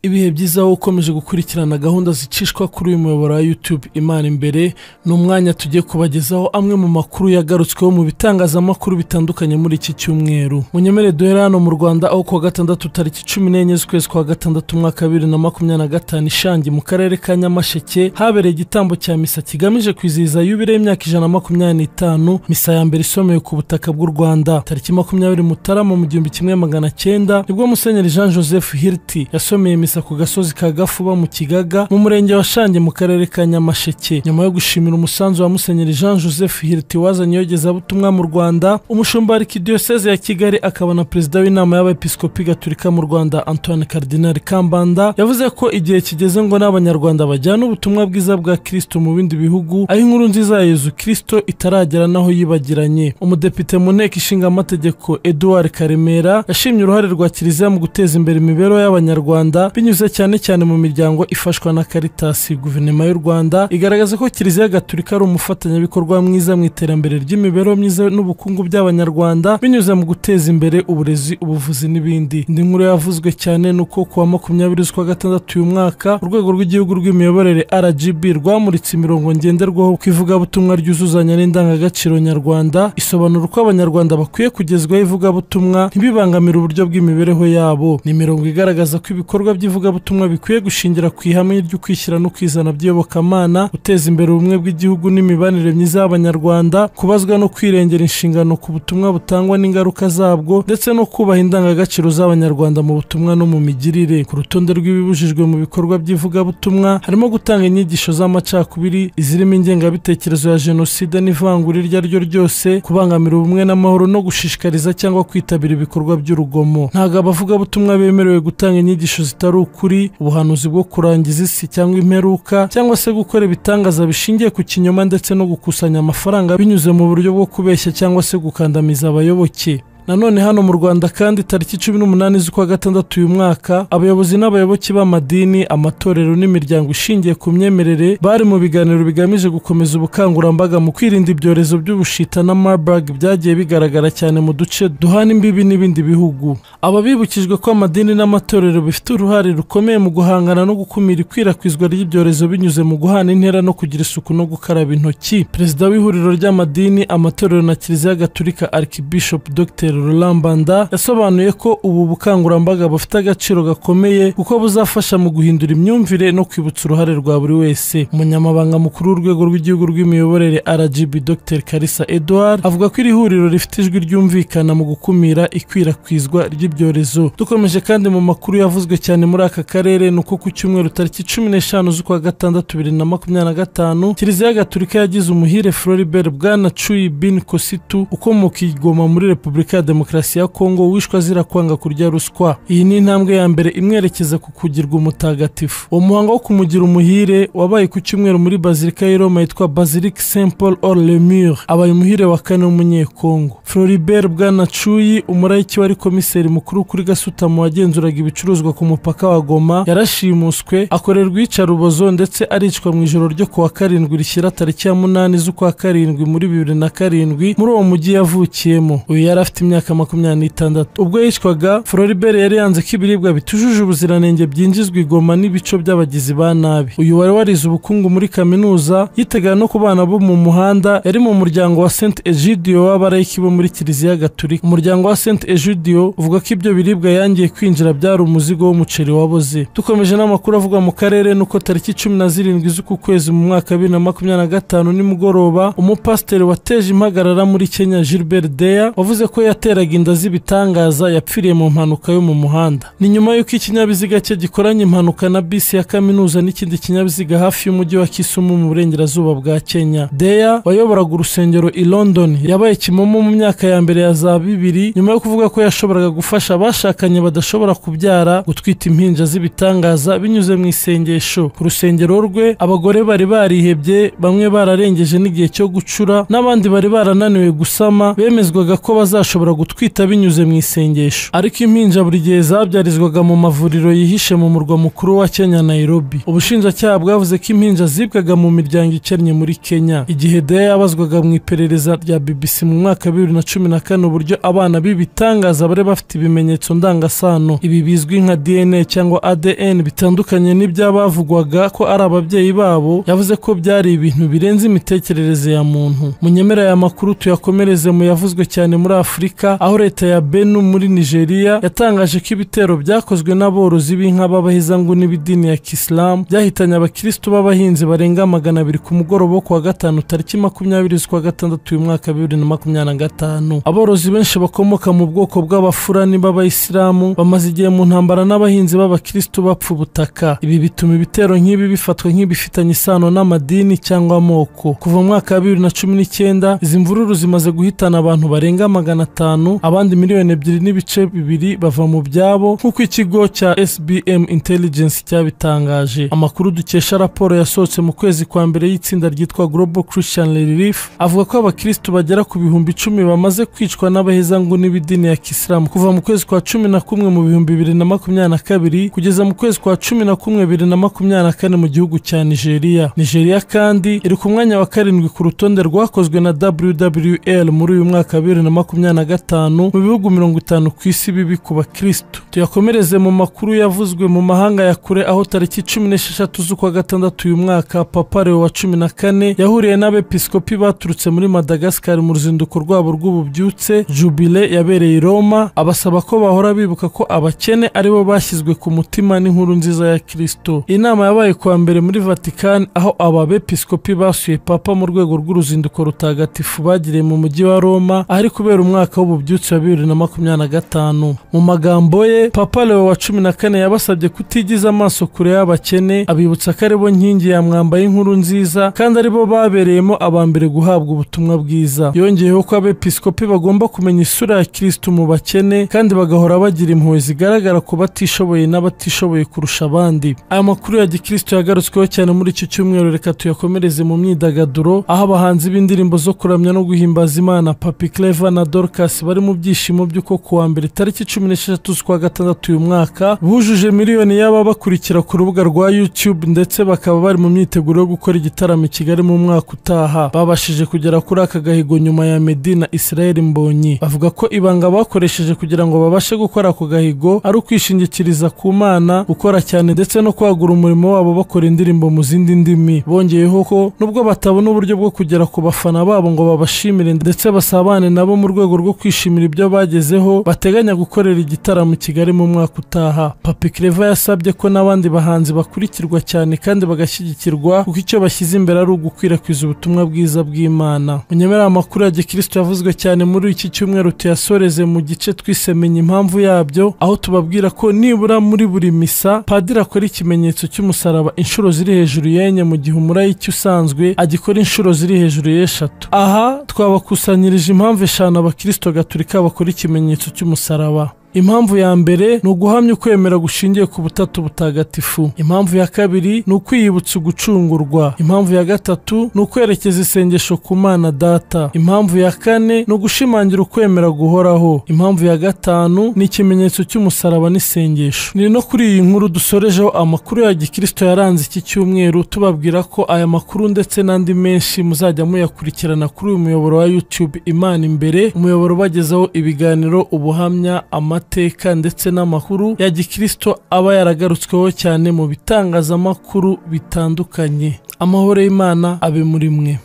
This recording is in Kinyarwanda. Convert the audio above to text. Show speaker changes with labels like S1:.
S1: Ibihe byiza wowe ukomeje gukurikirana gahunda zicishwa kuri uyu muyoboro wa YouTube Imana Imbere. Ni umwanya tugiye kubagezaho amwe mu makuru yagarutsweho mu bitangazamakuru bitandukanye muri iki cyumweru. Munyemere duhere hano mu Rwanda, aho kuwa gatandatu tariki 14 z'ukwezi kwa gatandatu umwaka 2025 Ishangi mu karere ka Nyamasheke habereye igitambo cya misa kigamije kwizihiza yubile y'imyaka 125, misa ya mbere isomewe ku butaka bw'u Rwanda. Tariki 20 Mutarama mu 1900 nibwo Musenyeri Jean Joseph Hirti yasomeye misa ku gasozi ka Gafuba mu Kigaga mu murenge wa Shange mu karere ka Nyamasheke. Nyuma yo gushimira umusanzu wa Musenyeri Jean Joseph Hirti wazanye iyogezabutumwa mu Rwanda, umushumba w'Arikidiyoseze ya Kigali akaba na perezida w'inama y'Abepiskopi Gatolika mu Rwanda Antoine Cardinal Kambanda yavuze ko igihe kigeze ngo n'Abanyarwanda bajyana ubutumwa bwiza bwa Kristo mu bindi bihugu, aho inkuru nziza ya Yezu Kristo itaragera naho yibagiranye. Umudepite mu nteko ishinga amategeko Edouard Karemera yashimye uruhare rwa Kiliziya mu guteza imbere imibereho y'Abanyarwanda binyuze cyane cyane mu miryango ifashwa na Caritas. Guverinoma y'u Rwanda igaragaza ko Kiliziya Gatolika ari umufatanyabikorwa mwiza mu iterambere ry'imibereho myiza n'ubukungu by'Abanyarwanda binyuze mu guteza imbere uburezi, ubuvuzi n'ibindi. Indi nkuru yavuzwe cyane nuko kuwa 20 z'ukwa gatandatu uyu mwaka urwego rw'igihugu rw'imiyoborere RGB rwamuritse imirongo ngenderwaho ku ivugabutumwa ryuzuzanya n'indangagaciro nyarwanda, isobanura uko Abanyarwanda bakwiye kugezwaho ivugabutumwa ntibibangamire uburyo bw'imibereho yabo. Ni imirongo igaragaza ko ibikorwa by'ivugabutumwa bikwiye gushingira ku ihame ry'ukwishyira no kwizana by'iyobokamana, guteza imbere ubumwe bw'igihugu n'imibanire myiza y'Abanyarwanda, kubazwa no kwirengera inshingano ku butumwa butangwa n'ingaruka zabwo, ndetse no kubaha indangagaciro z'Abanyarwanda mu butumwa no mu migirire. Ku rutonde rw'ibibujijwe mu bikorwa by'ivugabutumwa harimo gutanga inyigisho z'amacakubiri, izirimo ingengabitekerezo ya jenoside n'ivangura iryo ari ryo ryose, kubangamira ubumwe n'amahoro no gushishikariza cyangwa kwitabira ibikorwa by'urugomo. Ntabwo abavugabutumwa bemerewe gutanga inyigisho zitari ukuri, ubuhanuzi bwo kurangiza isi cyangwa imperuka, cyangwa se gukora ibitangaza bishingiye ku kinyoma, ndetse no gukusanya amafaranga binyuze mu buryo bwo kubeshya cyangwa se gukandamiza abayoboke. Nanone hano mu Rwanda kandi tariki 18 z'ukwa gatandatu uyu mwaka abayobozi n'abayoboke b'amadini, amatorero n'imiryango ishingiye ku myemerere bari mu biganiro bigamije gukomeza ubukangurambaga mu kwirinda ibyorezo by'ubushita na Marburg byagiye bigaragara cyane mu duce duhana imbibi n'ibindi bihugu. Aba bibukijwe ko amadini n'amatorero bifite uruhare rukomeye mu guhangana no gukumira ikwirakwizwa ry'ibyorezo binyuze mu guhana intera no kugira isuku no gukaraba intoki. Perezida w'ihuriro ry'amadini, amatorero na Kiliziya Gatolika Archbishop Dr Roland Mbanda yasobanuye ko ubu bukangurambaga bufite agaciro gakomeye kuko buzafasha mu guhindura imyumvire no kwibutsa uruhare rwa buri wese. Umunyamabanga mukuru w'urwego rw'igihugu rw'imiyoborere RGB Dr Kalisa Edouard avuga ko iri huriro rifite ijwi ryumvikana mu gukumira ikwirakwizwa ry'ibyorezo. Dukomeje kandi mu makuru yavuzwe cyane muri aka karere nuko ku cyumweru tariki 15 z'ukwa gatandatu 2025 Kiliziya Gatolika yagize umuhire Floribert Bwana Chui Bin Kositu ukomoka i Goma muri Repubulika ya Demokarasi ya Kongo wishwe azira kwanga kurya ruswa. Iyi ni intambwe ya mbere imwerekeza ku kugirwa umutagatifu. Uwo muhango wo kumugira umuhire wabaye ku cyumweru muri Bazilika y'i Roma yitwa Basilique Saint Paul hors le Mur. Abaye umuhire wa kane w'Umunyekongo. Floribert Bwana Chui, umurayiki wari komiseri mukuru kuri Gasutamo wagenzuraga ibicuruzwa ku mupaka wa Goma, yarashimuswe akorerwa iyicarubozo ndetse aricwa mu ijoro ryo kuwa karindwi rishyira tariki ya 8 z'ukwa karindwi muri 2007 muri uwo mujyi yavukiyemo. Uyu yari afite imyaka 26. Ubwo yicwaga, Floribert yari yanze ko ibiribwa bitujuje ubuziranenge byinjizwa i Goma n'ibico by'abagizi ba nabi. Uyu wari warize ubukungu muri kaminuza, yitegaga no ku bana bo mu muhanda, yari mu muryango wa Saint Egidio w'abarayiki bo muri Kiliziya Gatolika. Umuryango wa Saint Egidio uvuga ko ibyo biribwa yangiye kwinjira byari umuzigo w'umuceri waboze. Dukomeje n'amakuru avugwa mu karere nuko tariki 17 z'uku kwezi mu mwaka 2025 nimugoroba umupasiteri wateje impagarara muri Kenya Gilbert Deya wavuze ko yateraga inda z'ibitangaza yapfiriye mu mpanuka yo mu muhanda. Ni nyuma y'uko ikinyabiziga cye gikoranye impanuka na bisi ya kaminuza n'ikindi kinyabiziga hafi y'umujyi wa Kisumu mu burengerazuba bwa Kenya. Deya wayoboraga urusengero i London yabaye kimomo mu myaka ya mbere ya za 2000 nyuma yo kuvuga ko yashoboraga gufasha abashakanye badashobora kubyara gutwita impinja z'ibitangaza binyuze mu isengesho. Ku rusengero rwe abagore bari barihebye, bamwe bararengeje n'igihe cyo gucura n'abandi bari barananiwe gusama, bemezwaga ko bazashobora bashobora gutwita binyuze mu isengesho, ariko impinja buri gihe zabyarizwaga mu mavuriro yihishe mu murwa mukuru wa Kenya, Nairobi. Ubushinjacyaha bwavuze ko impinja zibwaga mu miryango ikennye muri Kenya. Igihe Deya yabazwaga mu iperereza rya BBC mu mwaka wa 2014 uburyo abana b'ibitangaza bari bafite ibimenyetso ndangasano, ibi bizwi nka DNA cyangwa ADN, bitandukanye n'ibyabavugwaga ko ari ababyeyi babo, yavuze ko byari ibintu birenze imitekerereze ya muntu. Munyemera aya makuru tuyakomereze mu yavuzwe cyane muri Afurika, aho leta ya Benue muri Nigeria yatangaje ko ibitero byakozwe n'aborozi b'inka b'abahezanguni b'idini ya Kisilamu byahitanye abakristo b'abahinzi barenga 200 ku mugoroba wo kuwa gatanu tariki 20 z'ukwa gatandatu uyu mwaka 2025. Aborozi benshi bakomoka mu bwoko bw'Abafurani b'Abayisilamu bamaze igihe mu ntambara n'abahinzi b'abakristo bapfa ubutaka. Ibi bituma ibitero nk'ibi bifatwa nk'ibifitanye isano n'amadini cyangwa amoko. Kuva mu mwaka wa 2019 izi mvururu zimaze guhitana abantu barenga 500, abandi 2.2 miliyoni bava mu byabo, nk'uko ikigo cya SBM Intelligence cyabitangaje. Amakuru dukesha raporo yasohotse mu kwezi kwa mbere y'itsinda ryitwa Global Christian Relief avuga ko abakristo bagera ku 10,000 bamaze kwicwa n'abahezanguni b'idini ya Kisilamu kuva mu kwezi kwa 11 mu 2022 kugeza mu kwezi kwa 11 2024 mu gihugu cya Nigeria. Nigeria kandi iri ku mwanya wa 7 ku rutonde rwakozwe na WWL muri uyu mwaka 2025 mu bihugu 50 ku isi bibi ku bakristo. Tuyakomereze mu makuru yavuzwe mu mahanga ya kure, aho tariki 16 z'ukwa gatandatu uyu mwaka Papa Leo wa 14 yahuriye n'abepiskopi baturutse muri Madagascar mu ruzinduko rwabo rw'ububyutse Jubilee yabereye i Roma, abasaba ko bahora bibuka ko abakene aribo bashyizwe ku mutima n'inkuru nziza ya Kristo. Inama yabaye kuwa mbere muri Vatican, aho aba bepiskopi basuye Papa mu rwego rw'uruzinduko rutagatifu bagiriye mu mujyi wa Roma ahari kubera umwaka w'ububyutse wa 2025. Mu magambo ye, Papa Leo wa 14 yabasabye kutigiza amaso kure y'abakene, abibutsa ko aribo nkingi ya mwamba y'inkuru nziza kandi aribo babereyemo abambere guhabwa ubutumwa bwiza. Yongeyeho ko abepiskopi bagomba kumenya isura ya Kristo mu bakene kandi bagahora bagira impuhwe zigaragara ku batishoboye n'abatishoboye kurusha abandi. Aya makuru ya gikristo yagarutsweho cyane muri iki cyumweru, reka tuyakomereze mu myidagaduro, aho abahanzi b'indirimbo zo kuramya no guhimbaza Imana Papi Clever na Dorcas bari mu byishimo by'uko kuwa mbere tariki 16 z'ukwa gatandatu uyu mwaka bujuje miliyoni y'ababakurikira ku rubuga rwa YouTube, ndetse bakaba bari mu myiteguro yo gukora igitaramo i Kigali mu mwaka utaha. Babashije kugera kuri aka gahigo nyuma ya Meddy na Israel Mbonyi. Bavuga ko ibanga bakoresheje kugira ngo babashe gukora ako gahigo ari ukwishingikiriza ku Mana, gukora cyane ndetse no kwagura umurimo wabo bakora indirimbo mu zindi ndimi. Bongeyeho ko nubwo batabona uburyo bwo kugera ku bafana babo ngo babashimire ndetse basabane nabo mu rwego rwo kwishimira ibyo bagezeho, bateganya gukorera igitaramo i Kigali mu mwaka utaha. Papi Clever yasabye ko n'abandi bahanzi bakurikirwa cyane kandi bagashyigikirwa, kuko icyo bashyize imbere ari ugukwirakwiza ubutumwa bwiza bw'Imana. Munyemera amakuru ya gikristo yavuzwe cyane muri iki cyumweru tuyasoreze mu gice twise menya impamvu yabyo, aho tubabwira ko nibura muri buri misa padiri akora ikimenyetso cy'umusaraba inshuro ziri hejuru y'enye, mu gihe umurayiki usanzwe agikora inshuro ziri hejuru y'eshatu. Aha twabakusanyirije impamvu 5 abakristo gatolika bakora ikimenyetso cy'umusaraba. Impamvu ya mbere ni uguhamya ukwemera gushingiye ku butatu butagatifu. Impamvu ya kabiri ni ukwiyibutsa ugucungurwa. Impamvu ya gatatu ni ukwerekeza isengesho ku Mana Data. Impamvu ya kane ni ugushimangira ukwemera guhoraho. Impamvu ya gatanu ni ikimenyetso cy'umusaraba n'isengesho. Ni no kuri iyi nkuru dusorejeho amakuru ya gikristo yaranze iki cyumweru, tubabwira ko aya makuru ndetse n'andi menshi muzajya muyakurikirana kuri uyu muyoboro wa YouTube Imana Imbere, umuyoboro ubagezaho ibiganiro, ubuhamya, amateka ndetse n'amakuru ya gikristo aba yaragarutsweho cyane mu bitangazamakuru bitandukanye. Amahoro y'Imana abe muri mwe.